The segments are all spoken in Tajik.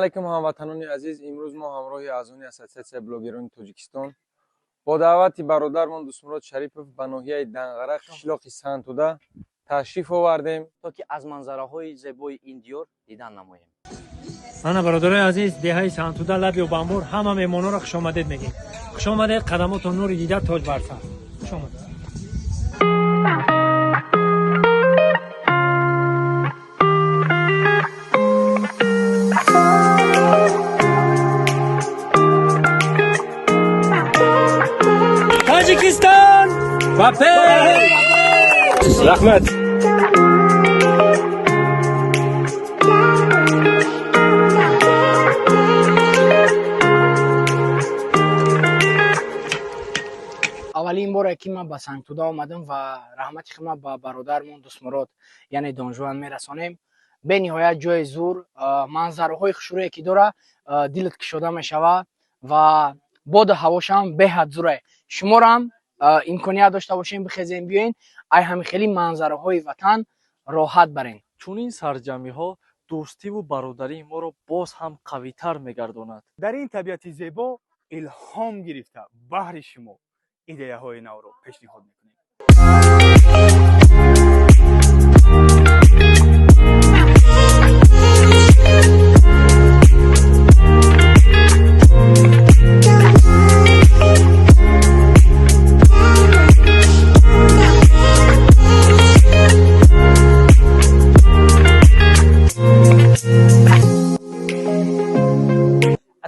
Алайкум, ҳамватанони азиз. Имрӯз мо ҳамроҳи аъзони Ассотсиатсияи блогерони Тоҷикистон бо даъвати бародармон Дӯстмурод Шарипов ба ноҳияи Данғара, қишлоқи Сангтӯда ташриф овардем, то ки аз манзараҳои зебои ин диёр дидан намоем. Мана, бародарои азиз, деҳаи Сангтӯда, лаби обанбор, ҳама меҳмонҳоро хушомадед мегӯем. Хушомадед, қадамотон нури дида, тоҷ бар сар. Хушомадед. Тоҷикистон ба пеш! Раҳмат. Аввалин боре, ки ман ба Сангтӯда омадам, ва раҳмати худма ба бародармон Дӯстмурод, яъне Донжуан, мерасонем. Бениҳоят ҷои зур, манзараҳои хушрӯе ки дора, дилат кушода мешавад ва боду ҳавошам беҳад зуре. Шуморам имконият дошта бошем, бихезем, биёен, ай ҳами хели манзараҳои ватан роҳат барен. Чунин сарҷамъиҳо дӯстиву бародарии моро боз ҳам қавитар мегардонад. Дар ин табиати зебо илҳом гирифта, баҳри шумо идеяҳои навро пешниҳод мекунем.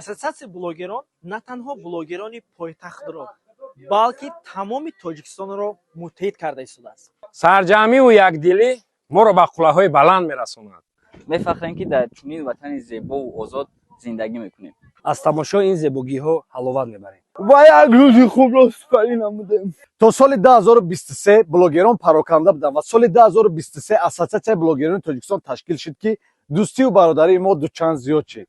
Ассотсиатсияи блогерон на танҳо блогерони пойтахтро, балки тамоми Тоҷикистонро муттаҳид карда истодааст. Сарҷамъиву якдилӣ моро ба қуллаҳои баланд мерасонад. Мефахрем, ки дар чунин ватани зебову озод зиндагӣ мекунем. Аз тамошои ин зебогиҳо ҳаловат мебарем. Ва як рӯзи хубро сипарӣ намудем. То соли 2023 блогерон пароканда буданд ва соли 2023 Ассотсиатсияи блогерони Тоҷикистон ташкил шуд, ки дӯстию бародарии мо дучанд зиёд шуд.